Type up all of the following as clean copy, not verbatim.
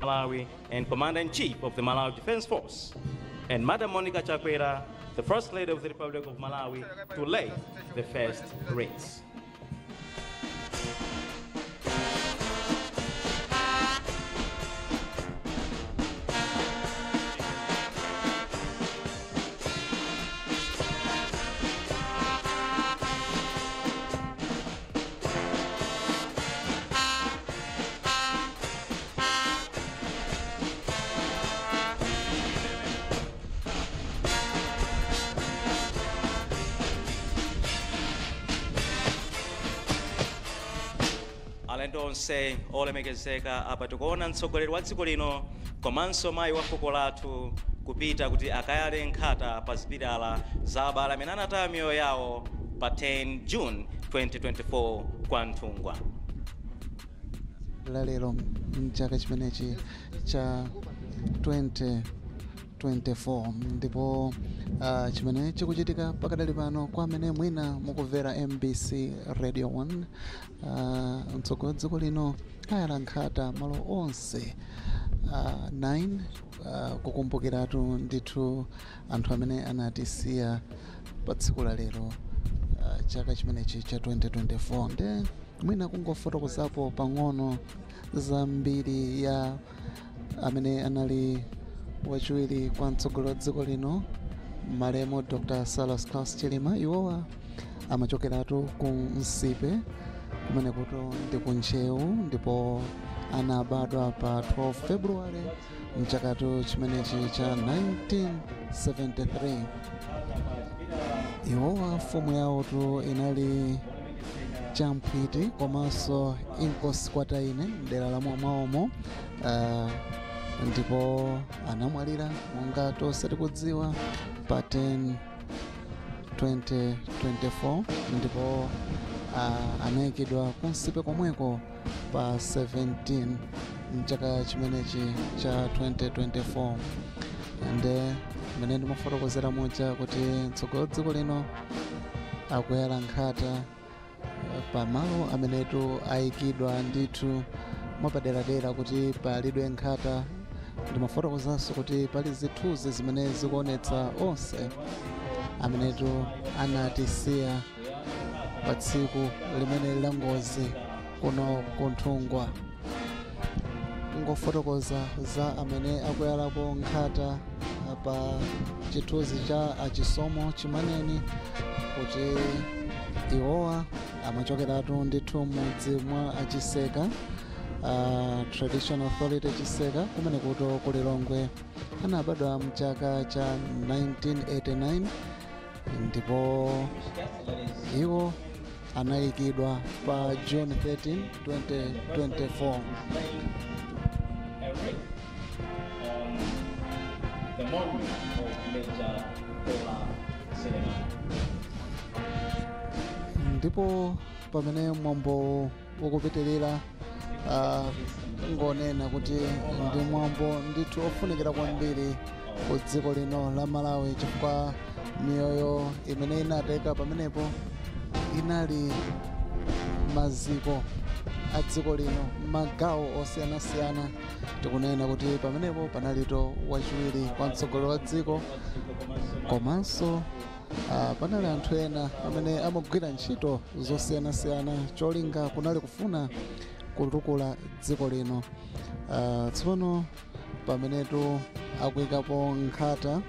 Malawi and Commander-in-Chief of the Malawi Defense Force, and Madam Monica Chakwera, the First Lady of the Republic of Malawi, to lay the first wreaths. Alendo onse olemekezeka, apa tikuona mtsogoleri wa dziko lino komanso mayi wa fuko lathu kupita kuti akayale nkhata pa zipilala za abale amene anataya miyoyo yawo pa 10 June 2024 kwa Nthungwa. Lalero mchaka chimenechi cha 2024, ndipo chimene chikuchitika pakadali pano, kwa amene mwina mukumvera MBC Radio 1, mtsogoleri wa dziko lino ayala nkhata malo onse 9 kukumbukiratu ndithu anthu amene anatisiya pa tsiku la lero, chaka chimenechi cha 2024. Nde mwina kungofotokozapo pang'ono za mbiri ya amene anali wachiwiri kwa mtsogoleri wa dziko lino, malemu Dr Saulos Klaus Chilima. Iwowa amachokeratu ku Nsipe, kumene kuto ndi ku Ntcheu, ndipo anabadwa pa 12 February mchakatu chimenechi cha 1973. Iwowa mfumu yawotu inali Champhwiti komanso Inkosi Kwataine mdera la mwaomo, ndipo anamwalira, monga tonse tikudziwa, pa 10 2024, ndipo anayikidwa kunsipe komweko pa 17 mchaka chimenechi cha 2024. Nde mmene ndimafotokozera muja kuti mtsogoleri wa dziko lino akuyala nkhata pamalo amenetu ayikidwa ndithu mwapaderadera kuti palidwe nkhata. Ndimafotokozanso kuti pali zithunzi zimene zikuonetsa onse amenetu anatisiya pa tsiku limene la ngozi kuno kunthungwa. Ngofotokoza za amene akuyalapo nkhata pa chithunzi cha Achisomo Chimaneni, kuti iwowa amachokeratu ndithu mudzi mwa Achiseka, Traditional Authority Chiseka, kumene kuto kulilongwe. Anabadwa mchaka cha 1989, ndipo iwo anayikidwa pa June 13 2024. A wreath on the monument of Major Paula Chilima. Ndipo pamene mwambo ukupitirira, ngonena kuti ndi mwambo ndithu ofunikira kwambiri ku dziko lino la Malawi, chifukwa miyoyo imene inateka pamenepo inali maziko a dziko lino magawo osiyanasiyana. Tikunena kuti pamenepo panalito wachiwiri kwa mtsogoleri wa dziko, komanso panali anthu ena amene amagwira ntchito zosiyanasiyana, cholinga kunali kufuna kutukula dziko lino. Tsono pamenetu akuyikapo nkhata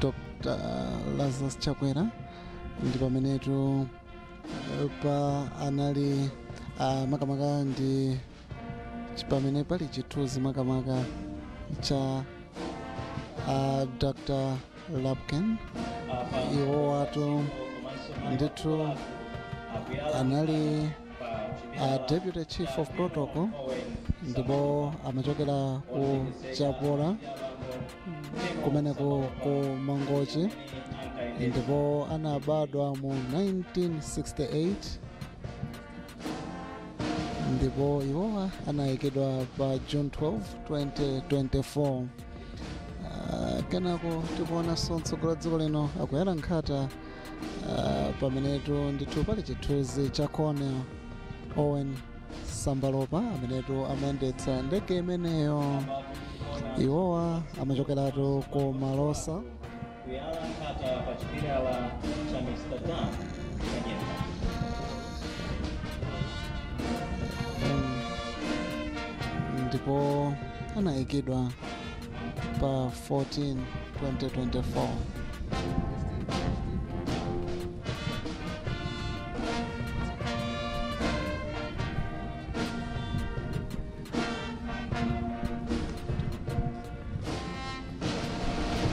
Dr Lazarus Chakwera, ndi pamenetu pa anali makamaka ndi pamene pali chithunzi makamaka cha Dr Lapken. Iwo watu ndithu anali deputy chief of protocol, ndipo amachokera ku Chapola kumeneko ku Mangochi, ndipo anabadwa mu 1968, ndipo iwowa anayikidwa pa June 12 2024. Kenako tikuonanso mtsogoleri wa dziko lino akuyala nkhata pamenetu ndithu pali chithunzi cha Colonel Owen Sambalopa amenetu amayendetsa ndege imeneyo. Iwowa amachokeratu ku Malosa. Kuyala nkhata pa chipilala cha Mr. Dan Kanyemba. Ndipo anayikidwa pa 14 2024.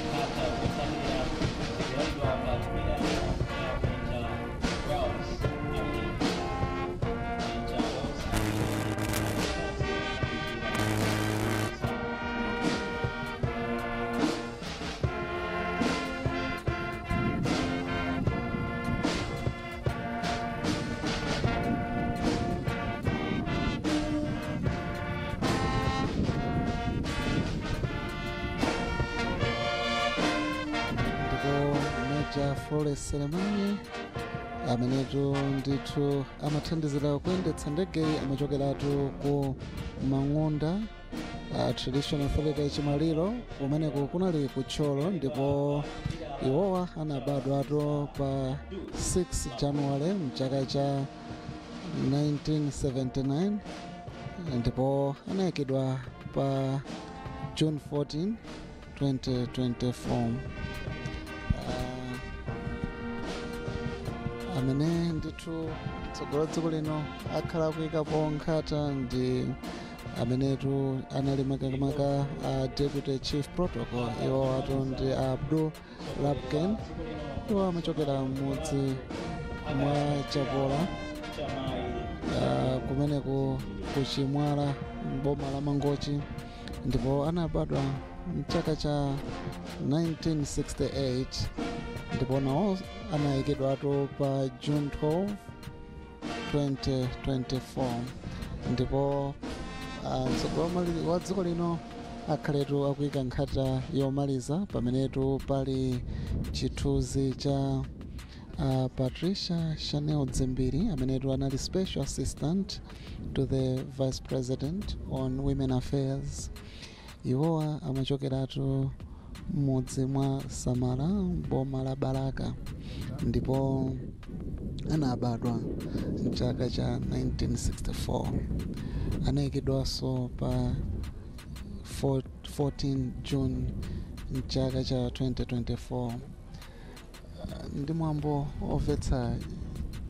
Nkhata zotsatira zikuyalidwa pa chipilala cha Major Wells Awiri. Major Wells Awiri. Ndipo Major Flores Selemani amenetu ndithu amathandizira kuyendetsa ndegeyi amachokeratu ku Mang'unda, Traditional Authority Chimaliro, kumeneku kunali kutcholo. Ndipo iwowa anabadwatu pa 6 January mchaka cha 1979 ndipo anayikidwa pa June 14 2024. Amene ndithu tsogolo dziko lino akhala kuyikapo nkhata ndi amenetu anali makamaka a Deputy Chief Protocol. Iwo atu ndi Abdul Lapken. Iwo amachokera m'mudzi mwa Chapola, kumeneku kuchimwala mboma la Mangochi, ndipo anabadwa mchaka cha 1968 ndipo nawo anayikidwatu pa June 12 2024. Ndipo mtsogoleri wa dziko lino akhaletu akuyika nkhata yomaliza pamenetu pali chithunzi cha Patricia Chanel Dzimbiri, amenetu anali Special Assistant to the Vice President on Women Affairs. Iwowa amachokeratu m'mudzi mwa Samara, boma la Balaka, ndipo anabadwa mchaka cha 1964. Anayikidwanso pa 14 June mchaka cha 2024. Ndi mwambo omvetsa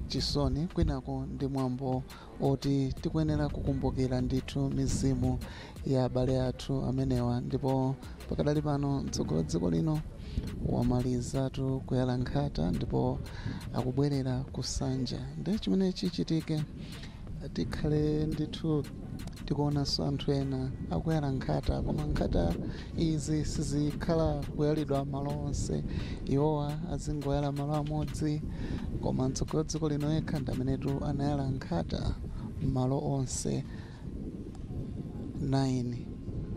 chisoni, kwinako ndi mwambo oti tikuyenera kukumbukira ndithu mizimu ya abale athu amenewa. Ndipo pakadali pano mtsogolo dziko lino wamalizatu kuyala nkhata ndipo akubwerera kusanja. Ndi chimene chichitike, tikhale ndithu tikuonanso anthu ena akuyala nkhata, koma nkhata izi sizikhala kuyalidwa malo onse. Iwowa azingoyala malo amodzi, koma mtsogolo dziko lino yekha ndi amenetu anayala nkhata malo onse 9,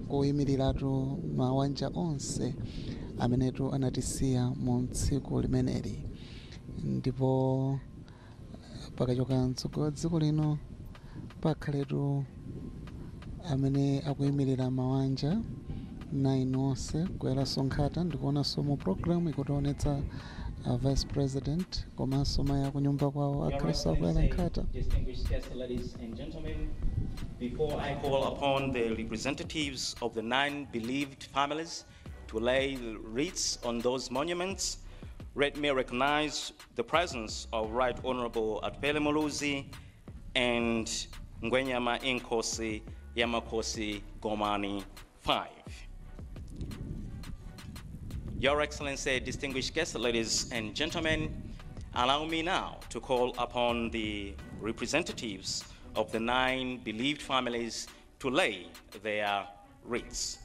kuyimiriratu mawanja onse amenetu anatisiya mu tsiku limeneli. Ndipo pakachoka mtsogolo dziko lino pakhaletu amene akuyimirira mawanja 9 onse kuyalanso nkhata. Ndikuonanso mu program ikutionetsa Vice President komanso mayi akunyumba kwawo akhalenso akuyala nkhata. Distinguished guests, ladies and gentlemen, before I call upon the representatives of the nine bereaved families to lay wreaths on those monuments, let me recognize the presence of Right Honorable Atupele Muluzi and Ngwenyama Inkosi Yamakosi Gomani V. Your Excellency, distinguished guests, ladies and gentlemen, allow me now to call upon the representatives of the nine bereaved families to lay their wreaths.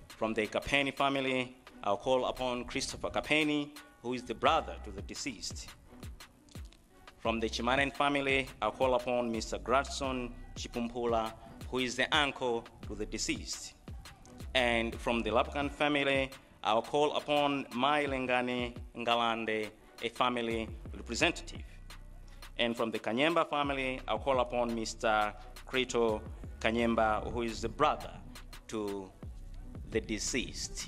From the Kapeni family, I'll call upon Christopher Kapeni, who is the brother to the deceased. From the Chimanen family, I'll call upon Mr. Gradson Chipumpula, who is the uncle to the deceased. And from the Lapkan family, I'll call upon Mai Lengani Ngalande, a family representative. And from the Kanyemba family, I'll call upon Mr. Crito Kanyemba, who is the brother to the deceased.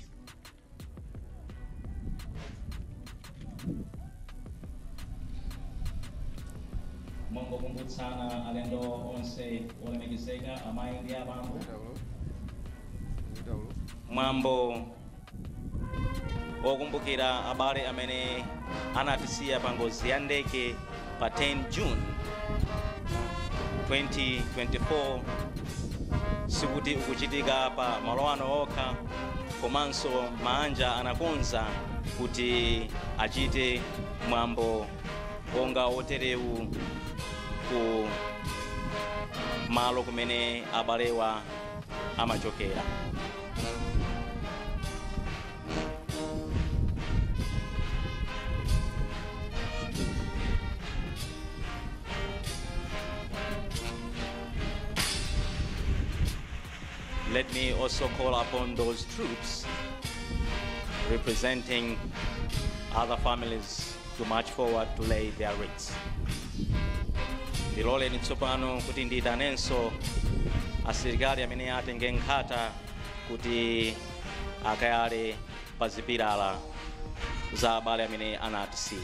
Mongokumbutsana alendo onse olemekezeka, amayi ndi abambo, mwambo okumbukira abale amene anatisiya pa ngozi ya ndege pa 10 June 2024 sikuti ukuchitika pa malo ano okha, komanso maanja anakonza kuti achite mwambo onga oterewu ku malo kumene abalewa amachokera. Let me also call upon those troops representing other families to march forward to lay their wreaths. Ndiloleni tsopano kuti ndiyitanenso asilikali amene atenge nkhata kuti akayale pa zipilala za abale amene anatisiya.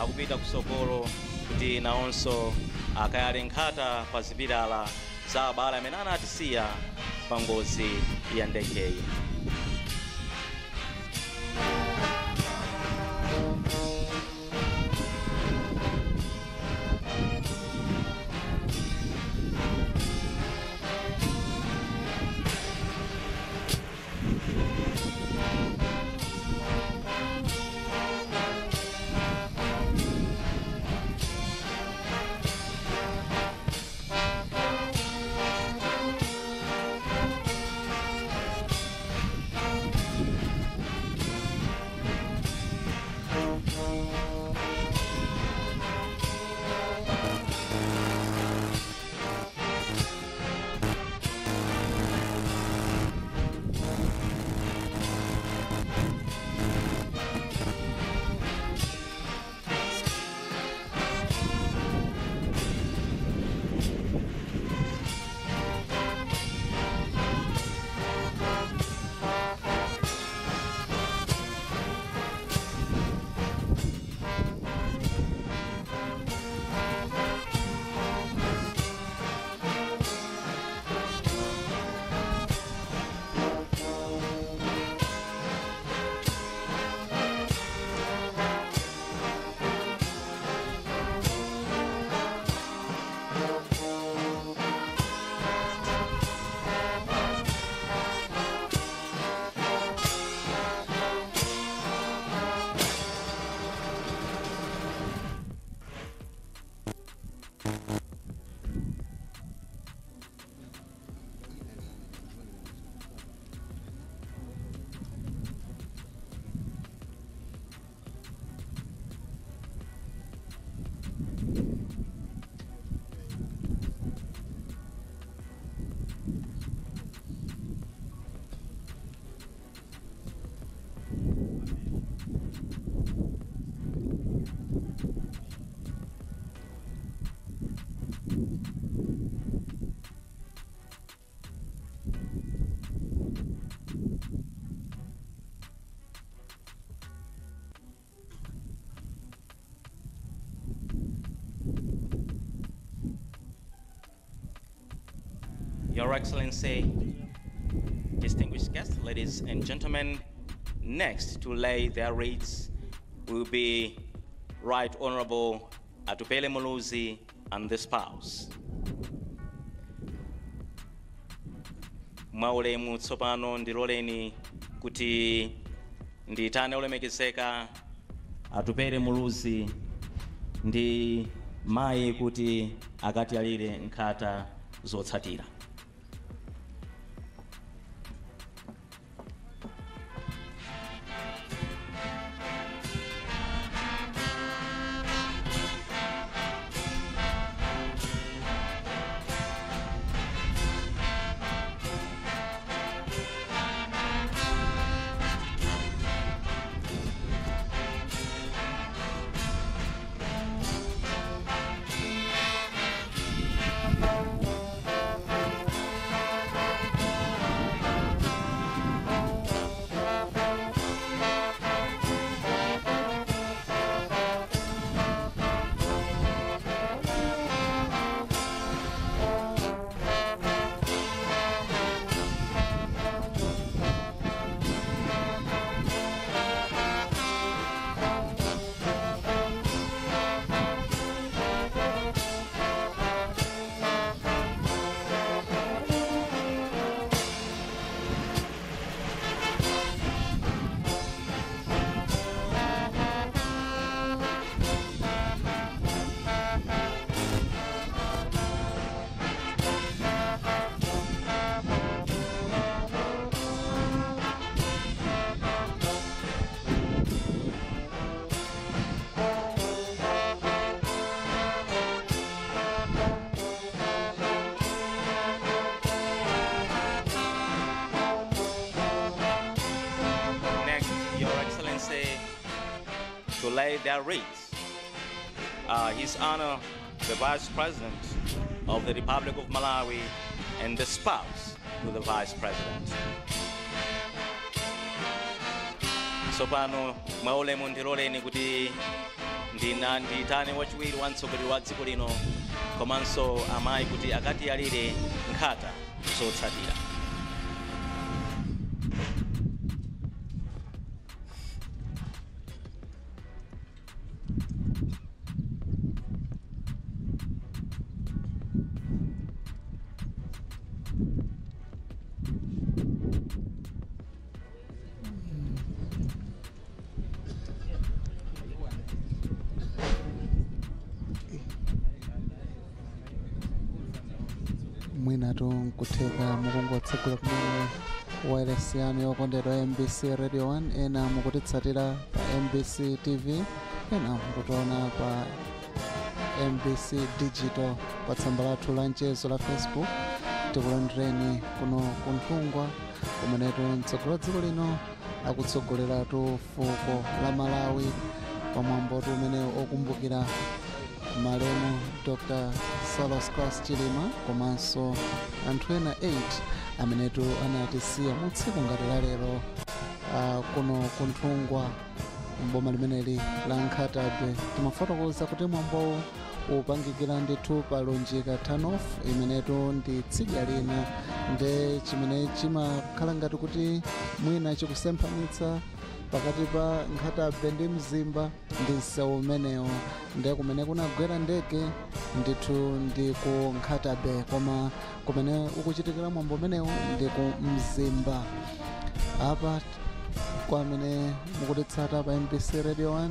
Akupita kusokolo kuti nawonso akayale nkhata pa zipilala za abale amene anatisiya pa ngozi ya ndegeyi. Your Excellency, distinguished guests, ladies and gentlemen, next to lay their wreaths will be Right Honorable Atupele Muluzi and the spouse. Mwaulemu tsopano ndiloleni kuti ndiyitane olemekezeka Atupele Muluzi ndi mayi kuti akatiyalire nkhata zotsatira. To lay their wreaths, His Honor, the Vice President of the Republic of Malawi and the spouse to the Vice President. Tsopano mwaulemu ndiloleni kuti ndiyitane wachiwiri wa mtsogoleri wa dziko lino komanso amayi kuti akatiyalire nkhata zotsatira. Mwinatu nkutheka mukungotsegula kumene wireless yanu yokondedwa MBC Radio 1, ena mukutitsatira pa MBC TV, ena mukutiona pa MBC Digital pa tsamba lathu la mchezo la Facebook. Tikulandireni kuno kunthungwa kumenetu mtsogoleri wa dziko lino akutsogoleratu fuko la Malawi pamwambotu umene okumbukira malemu Dr. Saulos Klaus Chilima komanso anthu ena 8 amenetu anatisiya mu tsiku ngati la lero kuno kunthungwa mboma limeneli la Nkhata Bay. Timafotokoza kuti mwambowu upangikira ndithu pa Lunjika Turnoff imenetu ndi tsidya lina, nde chimene chimakhala ngati kuti mwina chikusemphanitsa pakati pa Nkhata Bay ndi Mzimba ndi msewu umenewo, nde kumene kunagwera ndege ndithu ndi ku Nkhata Bay, koma kumene ukuchitikira mwambo umenewo ndi ku Mzimba. Apa kwa amene mukutitsata pa MBC Radio 1,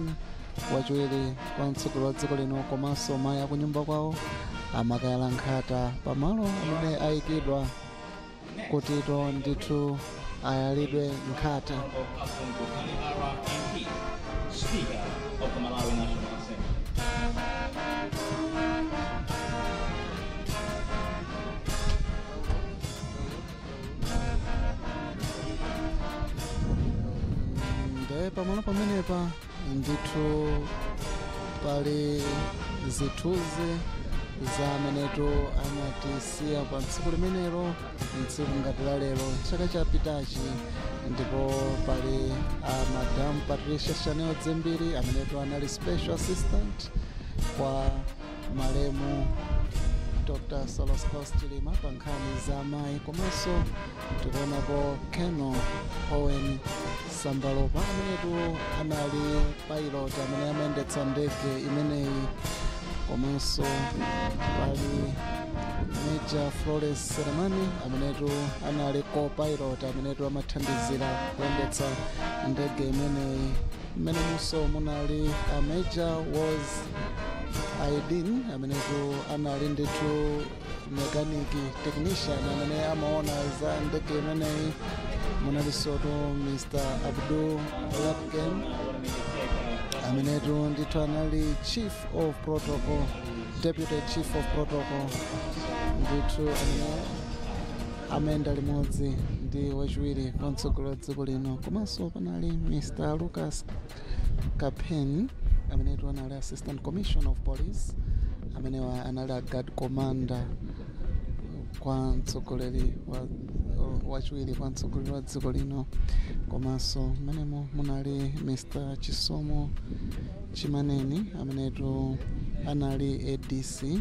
wachiwiri kwa mtsogoleri wa dziko lino komanso mayi akunyumba kwawo amakayala nkhata pamalo amene ayikidwa kutito ndithu ayalidwe nkhata. Speaker of the Malawi National Assembly. Nde pamalo pamenepa ndithu pali zithunzi za amenetu anatisiya pa tsiku limenelo, tsiku ngati la lero chaka chapitachi. Ndipo pali Madam Patricia Chanel Dzimbiri amenetu anali special assistant kwa malemu Dr. Saulos Klaus Chilima pa nkhani za amayi, komanso tikuonapo Colonel Owen Sambalopa amenetu anali pilot amene amayendetsa ndege imeneyi, komanso pali Major Flores Selemani amenetu anali co-pilot amenetu amathandizira kuyendetsa ndege imeneyi. Mmenemunso munali a Major Was Aidin amenetu anali ndithu mechanic technician amene amaona za ndege imeneyi. Munalinsotu Mr. Abdul Lapken amenetu ndithu anali chief of protocol, deputy chief of protocol ndithu, amene amayenda limodzi ndi wachiwiri kwa mtsogoleri wa dziko lino. Komanso panali Mr. Lucas Kapen amenetu anali assistant commissioner of police, amenewa anali a guard commander kwa mtsogoleri wachiwiri kwa mtsogoleri wa dziko lino. Komanso mmenemo munali Mr. Chisomo Chimaneni amenetu anali ADC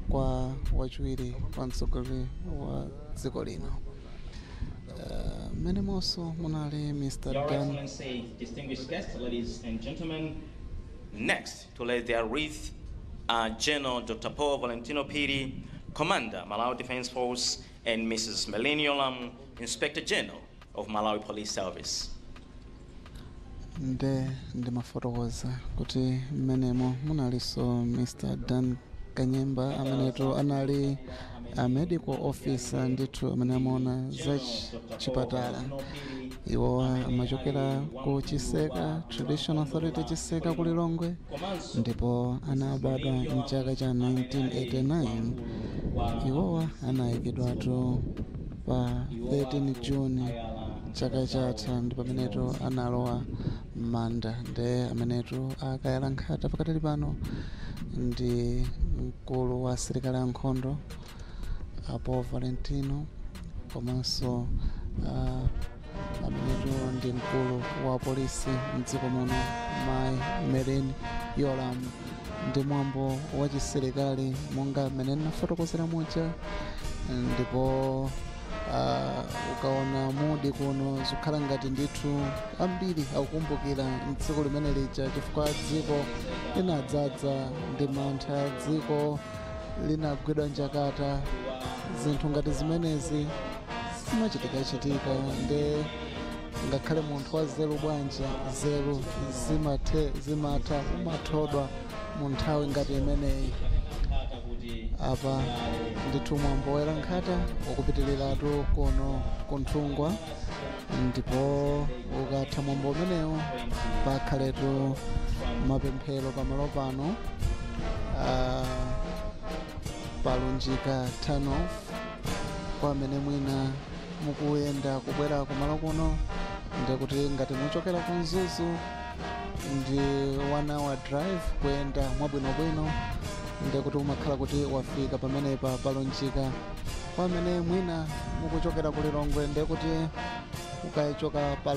kwa wachiwiri kwa mtsogoleri wa dziko lino. Mmenemonso munali Mr. Your Dan Excellency, distinguished guests, ladies and gentlemen, next to lay their wreath are General Dr. Paul Valentino Phiri, Commander, Malawi Defense Force, and Mrs. Merlyne Yolamu, Inspector General of Malawi Police Service. Nde ndimafotokoza kuti mmenemo munalinso Mr. Dan Kanyemba amenetu anali a medical officer ndithu amene amaona za chipatala. Iwo amachokera ku Chiseka Traditional Authority, Chiseka ku Lilongwe, ndipo anabadwa mchaka cha 1989. Iwowa anayikidwatu pa 13 June chaka chatha, ndi pamenetu analowa m'manda. Nde amenetu akayala nkhata pakatali pano ndi mkulu wa asilikali ankhondo apo Valentino, komanso amenetu ndi mkulu wa polisi mdziko muno, Mayi Merlyne Yolamu. Ndi mwambo wa chisilikali monga mmene ndinafotokozera muja, ndipo ukaona mudi kuno zikukhala ngati ndithu ambiri akukumbukira mdziko limene lija, chifukwa dziko linadzaza ndi mantha, dziko linagwidwa njakata. Zinthu ngati zimenezi zimachitikachitika, nde ngakhale munthu wa zeru bwanji, zeru zimatha, umathodwa mu nthawi ngati imeneyi. Apa ndithu mwambo woyala nkhata ukupitiliratu kuno kunthungwa, ndipo ukatha mwambo umenewu pakhaletu mapemphero pamalo pano palunjika turn-off. Kwa amene mwina mukuyenda kubwera kumalo kuno, ndikuti ngati muchokera ku Mzuzu ndi one hour drive kuyenda mwabwinobwino, ndikuti umakhala kuti wafika pamenepa palunjika. Kwa amene mwina mukuchokera ku Lilongwe, ndikuti ukachoka pa